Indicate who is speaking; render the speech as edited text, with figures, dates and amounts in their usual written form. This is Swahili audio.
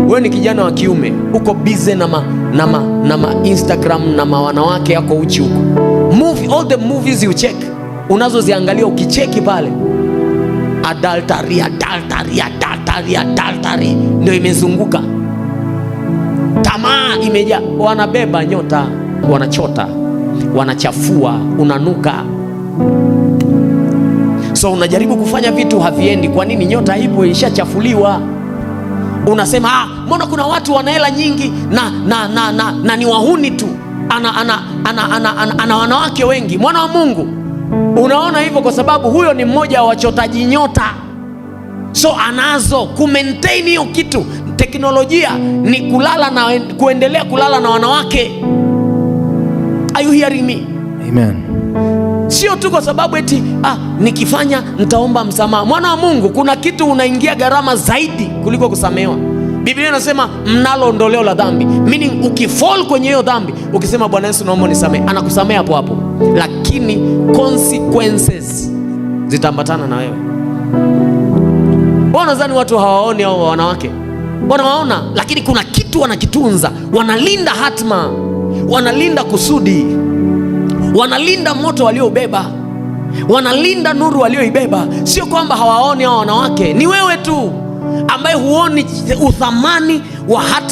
Speaker 1: Wewe ni kijana wa kiume, uko busy na ma Instagram na ma wanawake yako uchi huko. Movie, all the movies you check, unazoziangalia ukicheki pale, adultery, adultery, adultery, adultery ndio imezunguka. Tamaa imejaa, wanabeba nyota, wanachota, wanachafua, unanuka. So unajaribu kufanya vitu haviendi. Kwa nini? Nyota ipo, ishachafuliwa. Unasema, "Ah, mbona kuna watu wana hela nyingi na ni wahuni tu, ana wanawake wengi." Mwana wa Mungu, unaona hivyo kwa sababu huyo ni mmoja wa wachotaji nyota, so anazo kumaintain hiyo kitu. Teknolojia ni kulala na kuendelea kulala na wanawake. Are you hearing me?
Speaker 2: Amen.
Speaker 1: Sio tu kwa sababu eti, "Ah, nikifanya nitaomba msamaha." Mwana wa Mungu, kuna kitu unaingia gharama zaidi kuliko kusamehewa. Biblia inasema mnalo ondoleo la dhambi, meaning ukifall kwenye hiyo dhambi, ukisema, "Bwana Yesu, naomba unisamehe," anakusamehe hapo hapo, lakini consequences zitaambatana na wewe. Wewe unadhani watu hawaoni hao wanawake? Wanawaona, lakini kuna kitu wanakitunza, wanalinda hatma, wanalinda kusudi, wanalinda moto waliobeba, wanalinda nuru walioibeba. Sio kwamba hawaoni hao wanawake, ni wewe tu ambaye huoni uthamani wa hatma.